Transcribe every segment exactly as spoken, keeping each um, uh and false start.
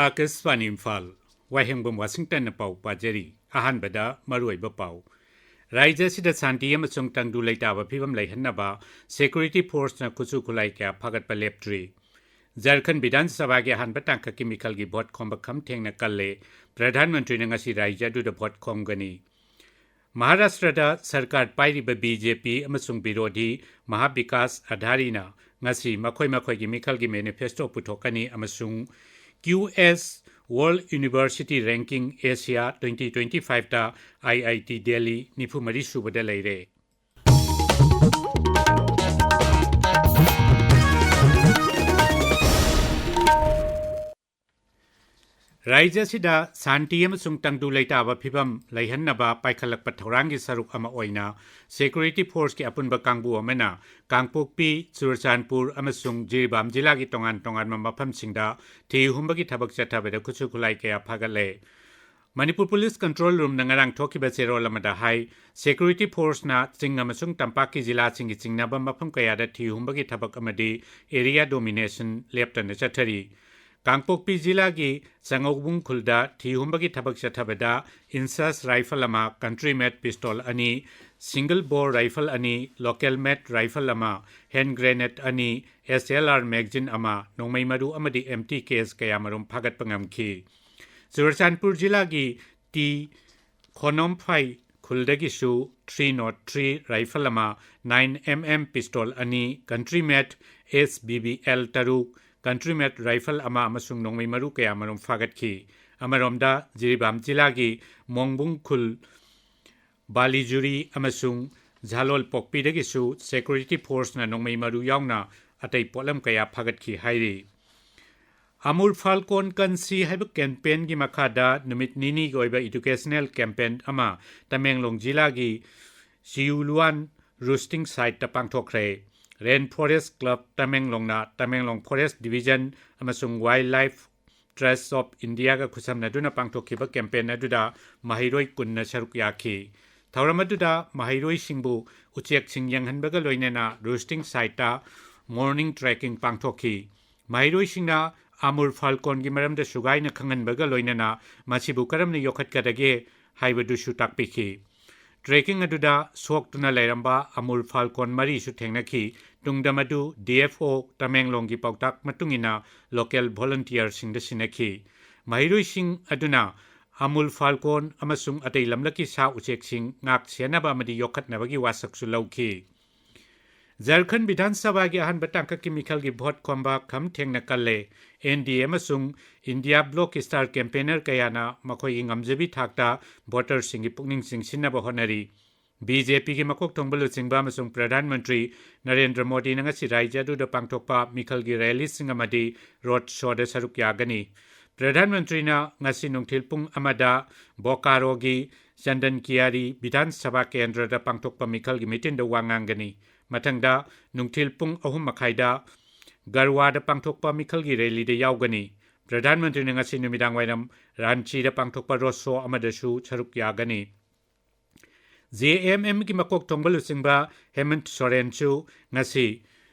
ꯑꯥꯀꯥꯁꯕꯥꯅꯤ ꯏꯝꯐꯥꯜ, ꯋꯥꯍꯦꯡꯕꯝ ꯋꯥꯁꯤꯡꯇꯟꯅ ꯄꯥꯎ ꯄꯥꯖꯔꯤ꯫ ꯑꯍꯥꯟꯕꯗ ꯃꯔꯨꯑꯣꯏꯕ ꯄꯥꯎ꯫ ꯔꯥꯖ꯭ꯌ ꯑꯁꯤꯗ ꯁꯥꯟꯇꯤ ꯑꯃꯁꯨꯡ ꯇꯪꯗꯨ ꯂꯩꯇꯥꯕ ꯐꯤꯕꯝ ꯂꯩꯍꯟꯅꯕ security forceꯅ ꯈꯨꯠꯁꯨ ꯈꯨꯠꯂꯥꯏ ꯀꯌꯥ ꯐꯥꯒꯠꯄ ꯂꯦꯞꯇ꯭ꯔꯤ꯫ ꯖꯔꯈꯟ ꯕꯤꯙꯥꯟ ꯁꯚꯥꯒꯤ ꯑꯍꯥꯟꯕ ꯇꯥꯡꯀꯛꯀꯤ ꯃꯤꯈꯜꯒꯤ ꯚꯣꯠ ꯈꯣꯝꯕ ꯈꯝ ꯊꯦꯡꯅ ꯀꯜꯂꯦ꯫ ꯄ꯭ꯔꯙꯥꯟ ꯃꯟꯇ꯭ꯔꯤꯅ ꯉꯁꯤ ꯔꯥꯖ꯭ꯌ ꯑꯗꯨꯗ ꯚꯣꯠ ꯈꯣꯝꯒꯅꯤ꯫ ꯃꯍꯥꯔꯥꯁꯇ꯭ꯔꯗ ꯁꯔꯀꯥꯔ ꯄꯥꯏꯔꯤꯕ BJP ꯑꯃꯁꯨꯡ ꯕꯤꯔꯣꯙꯤ ꯃꯍꯥꯕꯤꯀꯥꯁ ꯑꯘꯥꯔꯤꯅ ꯉꯁꯤ ꯃꯈꯣꯏ ꯃꯈꯣꯏꯒꯤ ꯃꯤꯈꯜꯒꯤ manifesto ꯄꯨꯊꯣꯛꯀꯅꯤ ꯑꯃꯁꯨꯡ QS World University Ranking Asia twenty twenty-fiveꯇ IIT Delhi ꯅꯤꯐꯨ ꯃꯔꯤ ꯁꯨꯕꯗ ꯂꯩꯔꯦ꯫ ꯔꯥꯖ꯭ꯌ ꯑꯁꯤꯗ ꯁꯥꯟꯇꯤ ꯑꯃꯁꯨꯡ ꯇꯪꯗꯨ ꯂꯩꯇꯥꯕ ꯐꯤꯕꯝ ꯂꯩꯍꯟꯅꯕ ꯄꯥꯏꯈꯠꯂꯛꯄ ꯊꯧꯔꯥꯡꯒꯤ ꯁꯔꯨꯛ ꯑꯃ ꯑꯣꯏꯅ security forceꯀꯤ ꯑꯄꯨꯟꯕ ꯀꯥꯡꯕꯨ ꯑꯃꯅ ꯀꯥꯡꯄꯣꯛꯄꯤ, ꯆꯨꯔꯆꯥꯟꯄꯨꯔ ꯑꯃꯁꯨꯡ ꯖꯤꯔꯤꯕꯥꯝ ꯖꯤꯂꯥꯒꯤ ꯇꯣꯉꯥꯟ ꯇꯣꯉꯥꯟꯕ ꯃꯐꯝꯁꯤꯡꯗ ꯊꯤ ꯍꯨꯝꯕꯒꯤ ꯊꯕꯛ ꯆꯠꯊꯕꯗ ꯈꯨꯠꯁꯨ ꯈꯨꯠꯂꯥꯏ ꯀꯌꯥ ꯐꯥꯒꯠꯂꯦ꯫ ꯃꯅꯤꯄꯨꯔ Police Control Roomꯅ ꯉꯔꯥꯡ ꯊꯣꯛꯈꯤꯕ ꯆꯦꯔꯣꯜ ꯑꯃꯗ ꯍꯥꯏ, security forceꯅ ꯆꯤꯡ ꯑꯃꯁꯨꯡ ꯇꯝꯄꯥꯛꯀꯤ ꯖꯤꯂꯥꯁꯤꯡꯒꯤ ꯆꯤꯡꯅꯕ ꯃꯐꯝ ꯀꯌꯥꯗ ꯊꯤ ꯍꯨꯝꯕꯒꯤ ꯊꯕꯛ ꯑꯃꯗꯤ area domination ꯂꯦꯞꯇꯅ ꯆꯠꯊꯔꯤ꯫ ꯀꯥꯡꯄꯣꯛꯄꯤ ꯖꯤꯂꯥꯒꯤ ꯆꯉꯧꯕꯨꯡ ꯈꯨꯜꯗ ꯊꯤ ꯍꯨꯝꯕꯒꯤ ꯊꯕꯛ ꯆꯠꯊꯕꯗ INSAS rifle ꯑꯃ, country made pistol ꯑꯅꯤ, single bore rifle ꯑꯅꯤ, local made rifle ꯑꯃ, hand grenade ꯑꯅꯤ, SLR magazine ꯑꯃ, ꯅꯣꯡꯃꯩ ꯃꯔꯨ ꯑꯃꯗꯤ empty case ꯀꯌꯥꯃꯔꯨꯝ ꯐꯥꯒꯠꯄ ꯉꯝꯈꯤ꯫ ꯆꯨꯔꯆꯥꯟꯄꯨꯔ ꯖꯤꯂꯥꯒꯤ T ꯈꯣꯅꯣꯝꯐꯥꯏ ꯈꯨꯜꯗꯒꯤꯁꯨ three nought three rifle ꯑꯃ, nine MM pistol ꯑꯅꯤ, country made SBBL ꯇꯔꯨꯛ, country made rifle ꯑꯃ ꯑꯃꯁꯨꯡ ꯅꯣꯡꯃꯩ ꯃꯔꯨ ꯀꯌꯥꯃꯔꯨꯝ ꯐꯥꯒꯠꯈꯤ꯫ ꯑꯃꯔꯣꯝꯗ, ꯖꯤꯔꯤꯕꯥꯝ ꯖꯤꯂꯥꯒꯤ ꯃꯣꯡꯕꯨꯡ ꯈꯨꯜ ꯕꯥꯂꯤꯖꯨꯔꯤ ꯑꯃꯁꯨꯡ ꯖꯥꯂꯣꯜ ꯄꯣꯛꯄꯤꯗꯒꯤꯁꯨ security forceꯅ ꯅꯣꯡꯃꯩ ꯃꯔꯨ ꯌꯥꯎꯅ ꯑꯇꯩ ꯄꯣꯠꯂꯝ ꯀꯌꯥ ꯐꯥꯒꯠꯈꯤ ꯍꯥꯏꯔꯤ꯫ ꯑꯃꯨꯔ ꯐꯥꯜꯀꯣꯟ ꯀꯟꯁꯤ ꯍꯥꯏꯕ campaignꯒꯤ ꯃꯈꯥꯗ ꯅꯨꯃꯤꯠ ꯅꯤꯅꯤꯒꯤ ꯑꯣꯏꯕ educational campaign ꯑꯃ ꯇꯃꯦꯡꯂꯣꯡ ꯖꯤꯂꯥꯒꯤ ꯆꯤꯌꯨꯂꯨꯋꯥꯟ roosting siteꯇ ꯄꯥꯡꯊꯣꯛꯈ꯭ꯔꯦ꯫ Rain Forest Club ꯇꯃꯦꯡꯂꯣꯡꯅ Tamenglong Forest Division ꯑꯃꯁꯨꯡ Wildlife Trust of Indiaꯒ ꯈꯨꯠꯁꯝꯅꯗꯨꯅ ꯄꯥꯡꯊꯣꯛꯈꯤꯕ campaign ꯑꯗꯨꯗ ꯃꯍꯩꯔꯣꯏ ꯀꯨꯟꯅ ꯁꯔꯨꯛ ꯌꯥꯈꯤ꯫ ꯊꯧꯔꯝ ꯑꯗꯨꯗ ꯃꯍꯩꯔꯣꯏꯁꯤꯡꯕꯨ ꯎꯆꯦꯛꯁꯤꯡ ꯌꯦꯡꯍꯟꯕꯒ ꯂꯣꯏꯅꯅ roosting siteꯇ morning trekking ꯄꯥꯡꯊꯣꯛꯈꯤ꯫ ꯃꯍꯩꯔꯣꯏꯁꯤꯡꯅ ꯑꯃꯨꯔ ꯐꯥꯜꯀꯣꯟꯒꯤ ꯃꯔꯝꯗ ꯁꯨꯒꯥꯏꯅ ꯈꯪꯍꯟꯕꯒ ꯂꯣꯏꯅꯅ ꯃꯁꯤꯕꯨ ꯀꯔꯝꯅ ꯌꯣꯛꯈꯠꯀꯗꯒꯦ ꯍꯥꯏꯕꯗꯨꯁꯨ ꯇꯥꯛꯄꯤꯈꯤ꯫ Trekking ꯑꯗꯨꯗ ꯁꯣꯛꯇꯨꯅ ꯂꯩꯔꯝꯕ ꯑꯃꯨꯔ ꯐꯥꯜꯀꯣꯟ ꯃꯔꯤꯁꯨ ꯊꯦꯡꯅꯈꯤ꯫ ꯇꯨꯡꯗ ꯃꯗꯨ D F O ꯇꯃꯦꯡꯂꯣꯡꯒꯤ ꯄꯥꯎꯇꯥꯛ ꯃꯇꯨꯡ ꯏꯟꯅ local volunteerꯁꯤꯡꯗ ꯁꯤꯟꯅꯈꯤ꯫ ꯃꯍꯩꯔꯣꯏꯁꯤꯡ ꯑꯗꯨꯅ ꯑꯃꯨꯜ ꯐꯥꯜꯀꯣꯟ ꯑꯃꯁꯨꯡ ꯑꯇꯩ ꯂꯝꯂꯛꯀꯤ ꯁꯥ ꯎꯆꯦꯛꯁꯤꯡ ꯉꯥꯛ ꯁꯦꯟꯅꯕ ꯑꯃꯗꯤ ꯌꯣꯛꯈꯠꯅꯕꯒꯤ ꯋꯥꯁꯛꯁꯨ ꯂꯧꯈꯤ꯫ ꯖꯔꯈꯟ ꯕꯤꯙꯥꯟ ꯁꯚꯥꯒꯤ ꯑꯍꯥꯟꯕ ꯇꯥꯡꯀꯛꯀꯤ ꯃꯤꯈꯜꯒꯤ ꯚꯣꯠ ꯈꯣꯝꯕ ꯈꯝ ꯊꯦꯡꯅ ꯀꯜꯂꯦ꯫ N D A ꯑꯃꯁꯨꯡ ꯏꯟꯗꯤꯌꯥ ꯕ꯭ꯂꯣꯛꯀꯤ star campaigner ꯀꯌꯥꯅ ꯃꯈꯣꯏꯒꯤ ꯉꯝꯖꯕꯤ ꯊꯥꯛꯇ voterꯁꯤꯡꯒꯤ ꯄꯨꯛꯅꯤꯡ ꯆꯤꯡꯁꯤꯟꯅꯕ ꯍꯣꯠꯅꯔꯤ꯫ B J Pꯒꯤ ꯃꯀꯣꯛ ꯊꯣꯡꯕ ꯂꯨꯆꯤꯡꯕ ꯑꯃꯁꯨꯡ ꯄ꯭ꯔꯙꯥꯟ ꯃꯟꯇ꯭ꯔꯤ ꯅꯔꯦꯟꯗ꯭ꯔ ꯃꯣꯗꯤꯅ ꯉꯁꯤ ꯔꯥꯖ꯭ꯌ ꯑꯗꯨꯗ ꯄꯥꯡꯊꯣꯛꯄ ꯃꯤꯈꯜꯒꯤ rallyꯁꯤꯡ ꯑꯃꯗꯤ road showꯗ ꯁꯔꯨꯛ ꯌꯥꯒꯅꯤ꯫ ꯄ꯭ꯔꯙꯥꯟ ꯃꯟꯇ꯭ꯔꯤꯅ ꯉꯁꯤ ꯅꯨꯡꯊꯤꯜ ꯄꯨꯡ ꯑꯃꯗ ꯕꯣꯀꯥꯔꯣꯒꯤ ꯆꯟꯗꯟ ꯀꯤꯌꯥꯔꯤ ꯕꯤꯙꯥꯟ ꯁꯚꯥ ꯀꯦꯟꯗ꯭ꯔꯗ ꯄꯥꯡꯊꯣꯛꯄ ꯃꯤꯈꯜꯒꯤ meetingꯗ ꯋꯥ ꯉꯥꯡꯒꯅꯤ꯫ ꯃꯊꯪꯗ ꯅꯨꯡꯊꯤꯜ ꯄꯨꯡ ꯑꯍꯨꯝ ꯃꯈꯥꯏꯗ ꯒꯔꯋꯥꯗ ꯄꯥꯡꯊꯣꯛꯄ ꯃꯤꯈꯜꯒꯤ rallyꯗ ꯌꯥꯎꯒꯅꯤ꯫ ꯄ꯭ꯔꯙꯥꯟ ꯃꯟꯇ꯭ꯔꯤꯅ ꯉꯁꯤ ꯅꯨꯃꯤꯗꯥꯡ ꯋꯥꯏꯔꯝ ꯔꯥꯟꯆꯤꯗ ꯄꯥꯡꯊꯣꯛꯄ road show ꯑꯃꯗꯁꯨ ꯁꯔꯨꯛ ꯌꯥꯒꯅꯤ꯫ J M Mꯒꯤ ꯃꯀꯣꯛ ꯊꯣꯡꯕ ꯂꯨꯆꯤꯡꯕ ꯍꯦꯃꯟꯠ ꯁꯣꯔꯦꯟꯁꯨ ꯉꯁꯤ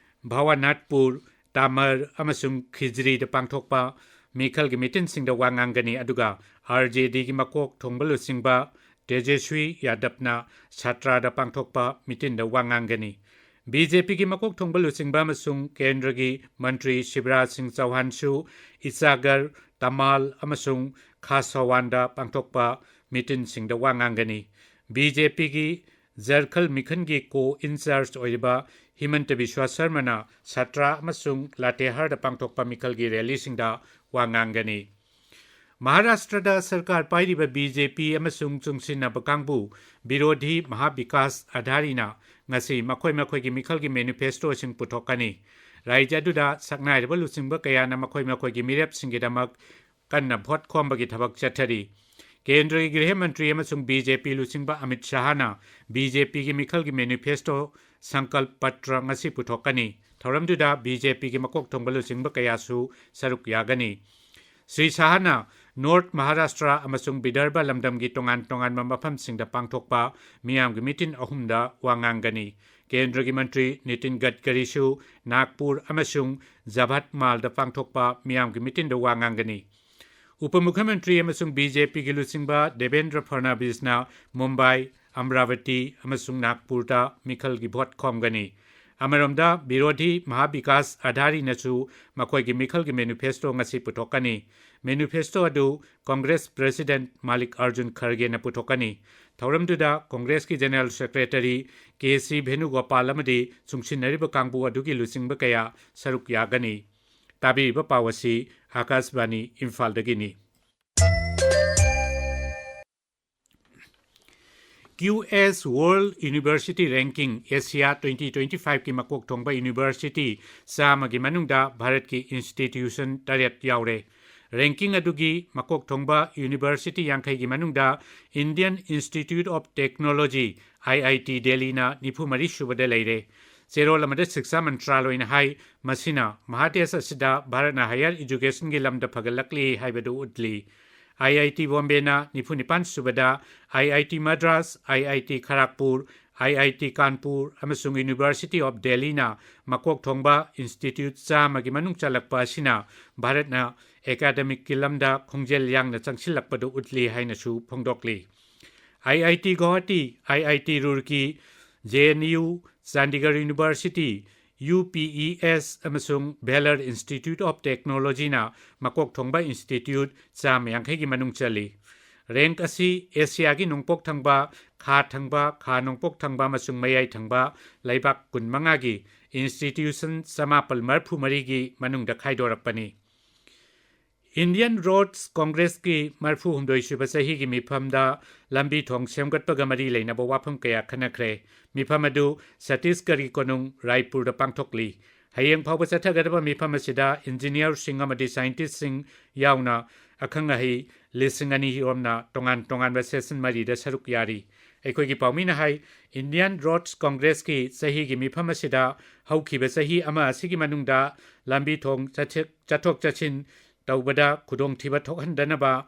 ꯚꯋꯥꯅꯥꯠꯄꯨꯔ, ꯇꯥꯃꯔ ꯑꯃꯁꯨꯡ ꯈꯤꯖ꯭ꯔꯤꯗ ꯄꯥꯡꯊꯣꯛꯄ ꯃꯤꯈꯜꯒꯤ meetingꯁꯤꯡꯗ ꯋꯥ ꯉꯥꯡꯒꯅꯤ, ꯑꯗꯨꯒ R J Dꯒꯤ ꯃꯀꯣꯛ ꯊꯣꯡꯕ ꯂꯨꯆꯤꯡꯕ ꯇꯦꯖꯁ꯭ꯋꯤ ꯌꯥꯗꯕꯅ ꯁꯥꯇ꯭ꯔꯥꯗ ꯄꯥꯡꯊꯣꯛꯄ meetingꯗ ꯋꯥ ꯉꯥꯡꯒꯅꯤ꯫ B J Pꯒꯤ ꯃꯀꯣꯛ ꯊꯣꯡꯕ ꯂꯨꯆꯤꯡꯕ ꯑꯃꯁꯨꯡ ꯀꯦꯟꯗ꯭ꯔꯒꯤ ꯃꯟꯇ꯭ꯔꯤ ꯁꯤꯕꯔꯥꯖ ꯁꯤꯡ ꯆꯧꯍꯥꯟꯁꯨ ꯏꯆꯥꯒꯔ, ꯇꯃꯥꯜ ꯑꯃꯁꯨꯡ ꯈꯥꯁꯋꯥꯟꯗ ꯄꯥꯡꯊꯣꯛꯄ meetingꯁꯤꯡꯗ ꯋꯥ ꯉꯥꯡꯒꯅꯤ꯫ B J Pꯒꯤ ꯖꯔꯈꯜ ꯃꯤꯈꯜꯒꯤ co-in-charge ꯑꯣꯏꯔꯤꯕ ꯍꯤꯃꯟꯇ ꯕꯤꯁ꯭ꯋ ꯁꯔꯃꯅ ꯁꯥꯇ꯭ꯔꯥ ꯑꯃꯁꯨꯡ ꯂꯥꯇꯦꯍꯥꯔꯗ ꯄꯥꯡꯊꯣꯛꯄ ꯃꯤꯈꯜꯒꯤ rallyꯁꯤꯡꯗ ꯋꯥ ꯉꯥꯡꯒꯅꯤ꯫ ꯃꯍꯥꯔꯥꯁꯇ꯭ꯔꯗ ꯁꯔꯀꯥꯔ ꯄꯥꯏꯔꯤꯕ B J P ꯑꯃꯁꯨꯡ ꯆꯨꯡꯁꯤꯟꯅꯕ ꯀꯥꯡꯕꯨ ꯕꯤꯔꯣꯙꯤ ꯃꯍꯥꯕꯤꯀꯥꯁ ꯑꯘꯥꯔꯤꯅ ꯉꯁꯤ ꯃꯈꯣꯏ ꯃꯈꯣꯏꯒꯤ ꯃꯤꯈꯜꯒꯤ manifestoꯁꯤꯡ ꯄꯨꯊꯣꯛꯀꯅꯤ꯫ ꯔꯥꯖ꯭ꯌ ꯑꯗꯨꯗ ꯁꯛꯅꯥꯏꯔꯕ ꯂꯨꯆꯤꯡꯕ ꯀꯌꯥꯅ ꯃꯈꯣꯏ ꯃꯈꯣꯏꯒꯤ ꯃꯤꯔꯦꯞꯁꯤꯡꯒꯤꯗꯃꯛ ꯀꯟꯅ ꯚꯣꯠ ꯈꯣꯝꯕꯒꯤ ꯊꯕꯛ ꯆꯠꯊꯔꯤ꯫ ꯀꯦꯟꯗ꯭ꯔꯒꯤ ꯒ꯭ꯔꯤꯍ ꯃꯟꯇ꯭ꯔꯤ ꯑꯃꯁꯨꯡ B J P ꯂꯨꯆꯤꯡꯕ ꯑꯃꯤꯠ ꯁꯍꯥꯅ B J Pꯒꯤ ꯃꯤꯈꯜꯒꯤ manifesto ꯁꯪꯀꯜꯞ ꯄꯇ꯭ꯔ ꯉꯁꯤ ꯄꯨꯊꯣꯛꯀꯅꯤ꯫ ꯊꯧꯔꯝꯗꯨꯗ B J Pꯒꯤ ꯃꯀꯣꯛ ꯊꯣꯡꯕ ꯂꯨꯆꯤꯡꯕ ꯀꯌꯥꯁꯨ ꯁꯔꯨꯛ ꯌꯥꯒꯅꯤ꯫ ꯁ꯭ꯔꯤ ꯁꯍꯥꯅ ꯅꯣꯔꯊ ꯃꯍꯥꯔꯥꯁꯇ꯭ꯔ ꯑꯃꯁꯨꯡ ꯕꯤꯗꯔꯚ ꯂꯝꯗꯝꯒꯤ ꯇꯣꯉꯥꯟ ꯇꯣꯉꯥꯟꯕ ꯃꯐꯝꯁꯤꯡꯗ ꯄꯥꯡꯊꯣꯛꯄ ꯃꯤꯌꯥꯝꯒꯤ ꯃꯤꯇꯤꯟ ꯑꯍꯨꯝꯗ ꯋꯥ ꯉꯥꯡꯒꯅꯤ꯫ ꯀꯦꯟꯗ꯭ꯔꯒꯤ ꯃꯟꯇ꯭ꯔꯤ ꯅꯤꯇꯤꯟ ꯒꯗꯀꯔꯤꯁꯨ ꯅꯥꯒꯄꯨꯔ ꯑꯃꯁꯨꯡ ꯖꯚꯠꯃꯥꯜꯗ ꯄꯥꯡꯊꯣꯛꯄ ꯃꯤꯌꯥꯝꯒꯤ ꯃꯤꯇꯤꯟꯗ ꯋꯥ ꯉꯥꯡꯒꯅꯤ꯫ ꯎꯄ ꯃꯨꯈ꯭ꯌꯃꯟꯇ꯭ꯔꯤ ꯑꯃꯁꯨꯡ ꯕꯤ ꯖꯦ ꯄꯤꯒꯤ ꯂꯨꯆꯤꯡꯕ ꯗꯦꯕꯦꯟꯗ꯭ꯔ ꯐꯔꯅꯥꯕꯤꯁꯅ ꯃꯨꯝꯕꯥꯏ, ꯑꯃꯔꯥꯚꯇꯤ ꯑꯃꯁꯨꯡ ꯅꯥꯒꯄꯨꯔꯗ ꯃꯤꯈꯜꯒꯤ ꯚꯣꯠ ꯈꯣꯝꯒꯅꯤ꯫ ꯑꯃꯔꯣꯝꯗ, ꯕꯤꯔꯣꯙꯤ ꯃꯍꯥꯕꯤꯀꯥꯁ ꯑꯘꯥꯔꯤꯅꯁꯨ ꯃꯈꯣꯏꯒꯤ ꯃꯤꯈꯜꯒꯤ ꯃꯦꯅꯤꯐꯦꯁꯇꯣ ꯉꯁꯤ ꯄꯨꯊꯣꯛꯀꯅꯤ꯫ ꯃꯦꯅꯤꯐꯦꯁꯇꯣ ꯑꯗꯨ ꯀꯣꯡꯒ꯭ꯔꯦꯁ ꯄ꯭ꯔꯦꯁꯤꯗꯦꯟꯠ ꯃꯥꯂꯤꯛ ꯑꯔꯖꯨꯟ ꯈꯔꯒꯦꯅ ꯄꯨꯊꯣꯛꯀꯅꯤ꯫ ꯊꯧꯔꯝꯗꯨꯗ ꯀꯣꯡꯒ꯭ꯔꯦꯁꯀꯤ ꯖꯦꯅꯔꯦꯜ ꯁꯦꯀ꯭ꯔꯦꯇꯔꯤ ꯀꯦ ꯁꯤ ꯚꯦꯅꯨꯒꯣꯄꯥꯜ ꯑꯃꯗꯤ ꯆꯨꯡꯁꯤꯟꯅꯔꯤꯕ ꯀꯥꯡꯕꯨ ꯑꯗꯨꯒꯤ ꯂꯨꯆꯤꯡꯕ ꯀꯌꯥ ꯁꯔꯨꯛ ꯌꯥꯒꯅꯤ꯫ ꯇꯥꯕꯤꯔꯤꯕ ꯄꯥꯎ ꯑꯁꯤ ꯑꯥꯀꯥꯁꯕꯥꯅꯤ ꯏꯝꯐꯥꯜꯗꯒꯤꯅꯤ꯫ ꯀ꯭ꯌꯨ ꯑꯦꯁ World University Ranking, Asia twenty twenty-five ꯀꯤ ꯃꯀꯣꯛ ꯊꯣꯡꯕ ꯌꯨꯅꯤꯚꯔꯁꯤꯇꯤ ꯆꯥꯝꯃꯒꯤ ꯃꯅꯨꯡꯗ ꯚꯥꯔꯠꯀꯤ ꯏꯟꯁꯇꯤꯇ꯭ꯌꯨꯁꯟ ꯇꯔꯦꯠ ꯌꯥꯎꯔꯦ꯫ ꯔꯦꯡꯀꯤꯡ ꯑꯗꯨꯒꯤ ꯃꯀꯣꯛ ꯊꯣꯡꯕ ꯌꯨꯅꯤꯚꯔꯁꯤꯇꯤ ꯌꯥꯡꯈꯩꯒꯤ ꯃꯅꯨꯡꯗ Indian Institute of Technology, I I T, ꯗꯦꯜꯂꯤꯅ ꯅꯤꯐꯨ ꯃꯔꯤ ꯁꯨꯕꯗ ꯂꯩꯔꯦ꯫ ꯆꯦꯔꯣꯜ ꯑꯃꯗ ꯁꯤꯛꯁꯥ ꯃꯟꯇ꯭ꯔꯥꯂꯣꯏꯅ ꯍꯥꯏ, ꯃꯁꯤꯅ ꯃꯍꯥꯗꯦꯁ ꯑꯁꯤꯗ ꯚꯥꯔꯠꯅ ꯍꯥꯌꯔ ꯏꯖꯨꯀꯦꯁꯟꯒꯤ ꯂꯝꯗ ꯐꯒꯠꯂꯛꯂꯤ ꯍꯥꯏꯕꯗꯨ ꯎꯠꯂꯤ꯫ ꯑꯥꯏ ꯑꯥꯏ ꯇꯤ ꯕꯣꯝꯕꯦꯅ ꯅꯤꯐꯨ ꯅꯤꯄꯥꯟ ꯁꯨꯕꯗ, ꯑꯥꯏ I T Madras, I I T ꯈꯔꯥꯒꯄꯨꯔ, I I T Kanpur ꯑꯃꯁꯨꯡ ꯌꯨꯅꯤꯚꯔꯁꯤꯇꯤ ꯑꯣꯐ ꯗꯦꯜꯂꯤꯅ ꯃꯀꯣꯛ ꯊꯣꯡꯕ ꯏꯟꯁꯇꯤꯇ꯭ꯌꯨꯠ ꯆꯥꯝꯃꯒꯤ ꯃꯅꯨꯡ ꯆꯜꯂꯛꯄ ꯑꯁꯤꯅ ꯚꯥꯔꯠꯅ ꯑꯦꯀꯥꯗꯃꯤꯛꯀꯤ ꯂꯝꯗ ꯈꯣꯡꯖꯦꯜ ꯌꯥꯡꯅ ꯆꯪꯁꯤꯜꯂꯛꯄꯗꯨ ꯎꯠꯂꯤ ꯍꯥꯏꯅꯁꯨ ꯐꯣꯡꯗꯣꯛꯂꯤ꯫ I I T Guwahati, I I T Roorkee, J N U, Chandigarh university, U P E S ꯑꯃꯁꯨꯡ Vellore Institute of Technology ꯅ ꯃꯀꯣꯛ ꯊꯣꯡꯕ ꯏꯟꯁꯇꯤꯇ꯭ꯌꯨꯠ ꯆꯥꯝꯃ ꯌꯥꯡꯈꯩꯒꯤ ꯃꯅꯨꯡ ꯆꯜꯂꯤ꯫ ꯔꯦꯡꯛ ꯑꯁꯤ ꯑꯦꯁꯤꯌꯥꯒꯤ ꯅꯣꯡꯄꯣꯛ ꯊꯪꯕ, ꯈꯥ ꯊꯪꯕ, ꯈꯥ ꯅꯣꯡꯄꯣꯛ ꯊꯪꯕ ꯑꯃꯁꯨꯡ ꯃꯌꯥꯏ ꯊꯪꯕ ꯂꯩꯕꯥꯛ ꯀꯨꯟꯃꯉꯥꯒꯤ ꯏꯟꯁꯇꯤꯇ꯭ꯌꯨꯁꯟ ꯆꯃꯥꯄꯜ ꯃꯔꯤꯐꯨ ꯃꯔꯤꯒꯤ ꯃꯅꯨꯡꯗ ꯈꯥꯏꯗꯣꯔꯛꯄꯅꯤ꯫ Indian Roads Congress ꯀꯤ ꯃꯔꯤꯐꯨ ꯍꯨꯝꯗꯣꯏ ꯁꯨꯕ ꯆꯍꯤꯒꯤ ꯃꯤꯐꯝꯗ ꯂꯝꯕꯤ ꯊꯣꯡ ꯁꯦꯝꯒꯠꯄꯒ ꯃꯔꯤ ꯂꯩꯅꯕ ꯋꯥꯐꯝ ꯀꯌꯥ ꯈꯟꯅꯈ꯭ꯔꯦ꯫ ꯃꯤꯐꯝ ꯑꯗꯨ ꯆꯇꯤꯁꯒꯔꯒꯤ ꯀꯣꯅꯨꯡ ꯔꯥꯏꯄꯨꯔꯗ ꯄꯥꯡꯊꯣꯛꯂꯤ꯫ ꯍꯌꯦꯡ ꯐꯥꯎꯕ ꯆꯠꯊꯒꯗꯕ ꯃꯤꯐꯝ ꯑꯁꯤꯗ ꯏꯟꯖꯤꯅꯤꯌꯔꯁꯤꯡ ꯑꯃꯗꯤ ꯁꯥꯏꯟꯇꯤꯁꯁꯤꯡ ꯌꯥꯎꯅ ꯑꯈꯪ ꯑꯍꯩ ꯂꯤꯁꯤꯡ ꯑꯅꯤ ꯔꯣꯝꯅ ꯇꯣꯉꯥꯟ ꯇꯣꯉꯥꯟꯕ ꯁꯦꯁꯟ ꯃꯔꯤꯗ ꯁꯔꯨꯛ ꯌꯥꯔꯤ꯫ ꯑꯩꯈꯣꯏꯒꯤ ꯄꯥꯎꯃꯤꯅ ꯍꯥꯏ, Indian Roads Congress ꯀꯤ ꯆꯍꯤꯒꯤ ꯃꯤꯐꯝ ꯑꯁꯤꯗ ꯍꯧꯈꯤꯕ ꯆꯍꯤ ꯑꯃ ꯑꯁꯤꯒꯤ ꯃꯅꯨꯡꯗ ꯂꯝꯕꯤ ꯊꯣꯡ ꯆꯠꯊ-, ꯆꯠꯊꯣꯛ ꯆꯠꯁꯤꯟ ꯇꯧꯕꯗ ꯈꯨꯗꯣꯡꯊꯤꯕ ꯊꯣꯛꯍꯟꯗꯅꯕ,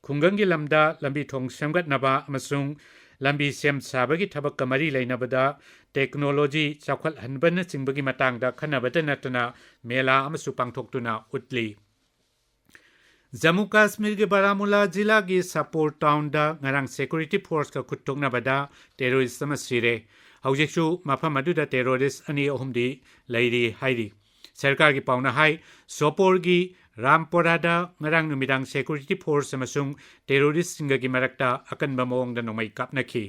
ꯈꯨꯡꯒꯪꯒꯤ ꯂꯝꯗ ꯂꯝꯕꯤ ꯊꯣꯡ ꯁꯦꯝꯒꯠꯅꯕ ꯑꯃꯁꯨꯡ ꯂꯝꯕꯤ ꯁꯦꯝ ꯁꯥꯕꯒꯤ ꯊꯕꯛꯀ ꯃꯔꯤ ꯂꯩꯅꯕꯗ technology ꯆꯥꯎꯈꯠꯍꯟꯕꯅꯆꯤꯡꯕꯒꯤ ꯃꯇꯥꯡꯗ ꯈꯟꯅꯕꯇ ꯅꯠꯇꯅ ꯃꯦꯂꯥ ꯑꯃꯁꯨ ꯄꯥꯡꯊꯣꯛꯇꯨꯅ ꯎꯠꯂꯤ꯫ ꯖꯝꯃꯨ ꯀꯥꯁꯃꯤꯔꯒꯤ ꯕꯥꯔꯥꯃꯨꯂꯥ ꯖꯤꯂꯥꯒꯤ ꯁꯥꯄꯣꯔ ꯇꯥꯎꯟꯗ ꯉꯔꯥꯡ security forceꯀ ꯈꯨꯠ ꯊꯣꯛꯅꯕꯗ terrorist ꯑꯃ ꯁꯤꯔꯦ꯫ ꯍꯧꯖꯤꯛꯁꯨ ꯃꯐꯝ ꯑꯗꯨꯗ terrorist ꯑꯅꯤ ꯑꯍꯨꯝꯗꯤ ꯂꯩꯔꯤ ꯍꯥꯏꯔꯤ꯫ ꯁꯔꯀꯥꯔꯒꯤ ꯄꯥꯎꯅ ꯍꯥꯏ, ꯁꯣꯄꯣꯔꯒꯤ ꯔꯥꯝꯄꯣꯔꯥꯗ ꯉꯔꯥꯡ ꯅꯨꯃꯤꯗꯥꯡ security force ꯑꯃꯁꯨꯡ terroristꯁꯤꯡꯒꯒꯤ ꯃꯔꯛꯇ ꯑꯀꯟꯕ ꯃꯑꯣꯡꯗ ꯅꯣꯡꯃꯩ ꯀꯥꯞꯅꯈꯤ꯫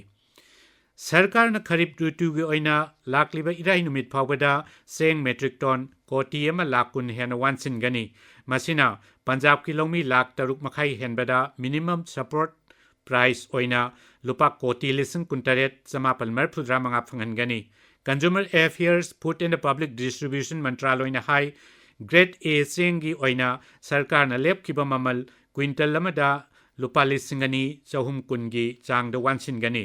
ꯁꯔꯀꯥꯔꯅ ꯈꯔꯤꯞ ꯔꯨꯇꯨꯒꯤ ꯑꯣꯏꯅ ꯂꯥꯛꯂꯤꯕ ꯏꯔꯥꯏ ꯅꯨꯃꯤꯠ ꯐꯥꯎꯕꯗ ꯆꯦꯡ metric ton ꯀꯣꯇꯤ ꯑꯃ ꯂꯥꯈ ꯀꯨꯟ ꯍꯦꯟꯅ ꯋꯥꯟꯁꯤꯟꯒꯅꯤ꯫ ꯃꯁꯤꯅ ꯄꯟꯖꯥꯕꯀꯤ ꯂꯧꯃꯤ ꯂꯥꯈ ꯇꯔꯨꯛ ꯃꯈꯥꯏ ꯍꯦꯟꯕꯗ minimum support price ꯑꯣꯏꯅ ꯂꯨꯄꯥ ꯀꯣꯇꯤ ꯂꯤꯁꯤꯡ ꯀꯨꯟꯇꯔꯦꯠ ꯆꯃꯥꯄꯜ ꯃꯔꯤꯐꯨꯇꯔꯥ ꯃꯉꯥ ꯐꯪꯍꯟꯒꯅꯤ꯫ Consumer Affairs, Food and Public Distribution ꯃꯟꯇ꯭ꯔꯥꯂꯣꯏꯅ high, grade A ꯆꯦꯡꯒꯤ ꯑꯣꯏꯅ ꯁꯔꯀꯥꯔꯅ ꯂꯦꯞꯈꯤꯕ ꯃꯃꯜ quintal ꯑꯃꯗ ꯂꯨꯄꯥ ꯂꯤꯁꯤꯡ ꯑꯅꯤ ꯆꯍꯨꯝ ꯀꯨꯟꯒꯤ ꯆꯥꯡꯗ ꯋꯥꯟꯁꯤꯟꯒꯅꯤ꯫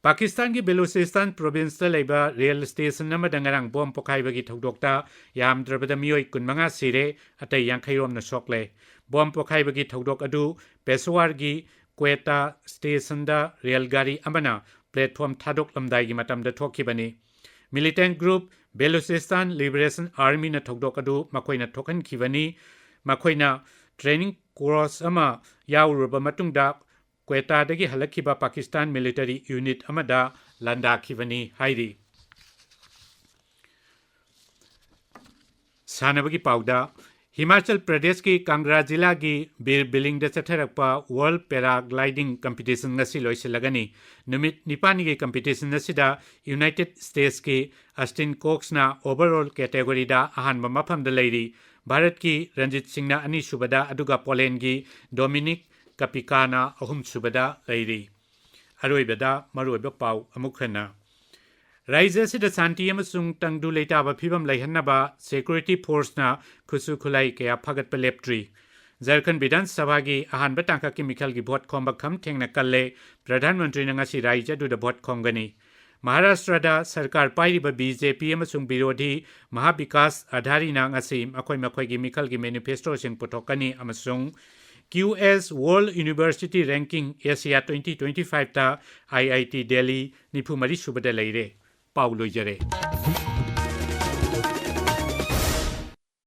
ꯄꯥꯀꯤꯁꯇꯥꯟꯒꯤ ꯕꯦꯂꯨꯆꯤꯁꯇꯥꯟ provinceꯇ ꯂꯩꯕ rail station ꯑꯃꯗ ꯉꯔꯥꯡ bomb ꯄꯣꯈꯥꯏꯕꯒꯤ ꯊꯧꯗꯣꯛꯇ ꯌꯥꯝꯗ꯭ꯔꯕꯗ ꯃꯤꯑꯣꯏ ꯀꯨꯟꯃꯉꯥ ꯁꯤꯔꯦ, ꯑꯇꯩ ꯌꯥꯡꯈꯩ ꯔꯣꯝꯅ ꯁꯣꯛꯂꯦ꯫ Bomb ꯄꯣꯈꯥꯏꯕꯒꯤ ꯊꯧꯗꯣꯛ ꯑꯗꯨ ꯄꯦꯁꯋꯥꯔꯒꯤ ꯀ꯭ꯋꯦꯇꯥ stationꯗ ꯔꯦꯜ ꯒꯥꯔꯤ ꯑꯃꯅ platform ꯊꯥꯗꯣꯛꯂꯝꯗꯥꯏꯒꯤ ꯃꯇꯝꯗ ꯊꯣꯛꯈꯤꯕꯅꯤ꯫ Militant group Balochistan Liberation Armyꯅ ꯊꯧꯗꯣꯛ ꯑꯗꯨ ꯃꯈꯣꯏꯅ ꯊꯣꯛꯍꯟꯈꯤꯕꯅꯤ꯫ ꯃꯈꯣꯏꯅ training course ꯑꯃ ꯌꯥꯎꯔꯨꯔꯕ ꯃꯇꯨꯡꯗ ꯀ꯭ꯋꯦꯇꯥꯗꯒꯤ ꯍꯜꯂꯛꯈꯤꯕ ꯄꯥꯀꯤꯁꯇꯥꯟ military unit ꯑꯃꯗ ꯂꯥꯟꯗꯥꯈꯤꯕꯅꯤ ꯍꯥꯏꯔꯤ꯫ ꯁꯥꯟꯅꯕꯒꯤ ꯄꯥꯎꯗ, ꯍꯤꯃꯥꯆꯜ ꯄ꯭ꯔꯗꯦꯁꯀꯤ ꯀꯥꯡꯒ꯭ꯔꯥ ꯖꯤꯂꯥꯒꯤ ꯕꯤꯔ ꯕꯤꯂꯤꯡꯗ ꯆꯠꯊꯔꯛꯄ World Paragliding Competition ꯉꯁꯤ ꯂꯣꯏꯁꯤꯜꯂꯒꯅꯤ꯫ ꯅꯨꯃꯤꯠ ꯅꯤꯄꯥꯟꯅꯤꯒꯤ competition ꯑꯁꯤꯗ United Statesꯀꯤ Austin Coxꯅ overall categoryꯗ ꯑꯍꯥꯟꯕ ꯃꯐꯝꯗ ꯂꯩꯔꯤ꯫ ꯚꯥꯔꯠꯀꯤ ꯔꯟꯖꯤꯠ ꯁꯤꯡꯅ ꯑꯅꯤꯁꯨꯕꯗ, ꯑꯗꯨꯒ ꯄꯣꯂꯦꯟꯒꯤ ꯗꯣꯃꯤꯅꯤꯛ ꯀꯄꯤꯀꯥꯅ ꯑꯍꯨꯝꯁꯨꯕꯗ ꯂꯩꯔꯤ꯫ ꯑꯔꯣꯏꯕꯗ ꯃꯔꯨꯑꯣꯏꯕ ꯄꯥꯎ ꯑꯃꯨꯛ ꯍꯟꯅ꯫ ꯔꯥꯖ꯭ꯌ ꯑꯁꯤꯗ ꯁꯥꯟꯇꯤ ꯑꯃꯁꯨꯡ ꯇꯪꯗꯨ ꯂꯩꯇꯥꯕ ꯐꯤꯕꯝ ꯂꯩꯍꯟꯅꯕ security forceꯅ ꯈꯨꯠꯁꯨ ꯈꯨꯠꯂꯥꯏ ꯀꯌꯥ ꯐꯒꯠꯄ ꯂꯦꯞꯇ꯭ꯔꯤ꯫ ꯖꯔꯈꯟ ꯕꯤꯙꯥꯟ ꯁꯚꯥꯒꯤ ꯑꯍꯥꯟꯕ ꯇꯥꯡꯀꯛꯀꯤ ꯃꯤꯈꯜꯒꯤ ꯚꯣꯠ ꯈꯣꯝꯕ ꯈꯝ ꯊꯦꯡꯅ ꯀꯜꯂꯦ꯫ ꯄ꯭ꯔꯙꯥꯟ ꯃꯟꯇ꯭ꯔꯤꯅ ꯉꯁꯤ ꯔꯥꯖ꯭ꯌ ꯑꯗꯨꯗ ꯚꯣꯠ ꯈꯣꯝꯒꯅꯤ꯫ ꯃꯍꯥꯔꯥꯁꯇ꯭ꯔꯗ ꯁꯔꯀꯥꯔ ꯄꯥꯏꯔꯤꯕ ꯕꯤ ꯖꯦ ꯄꯤ ꯑꯃꯁꯨꯡ ꯕꯤꯔꯣꯙꯤ ꯃꯍꯥꯕꯤꯀꯥꯁ ꯑꯘꯥꯔꯤꯅ ꯉꯁꯤ ꯃꯈꯣꯏ ꯃꯈꯣꯏꯒꯤ ꯃꯤꯈꯜꯒꯤ ꯃꯦꯅꯤꯐꯦꯁꯇꯣꯁꯤꯡ ꯄꯨꯊꯣꯛꯀꯅꯤ ꯑꯃꯁꯨꯡ ꯀ꯭ꯌꯨ ꯑꯦꯁ World University Ranking Asia twenty twenty-five ꯇ ꯑꯥꯏ ꯑꯥꯏ ꯇꯤ ꯗꯦꯜꯂꯤ ꯅꯤꯐꯨ ꯃꯔꯤ ꯁꯨꯕꯗ ꯂꯩꯔꯦ꯫ ꯄꯥꯎ ꯂꯣꯏꯖꯔꯦ꯫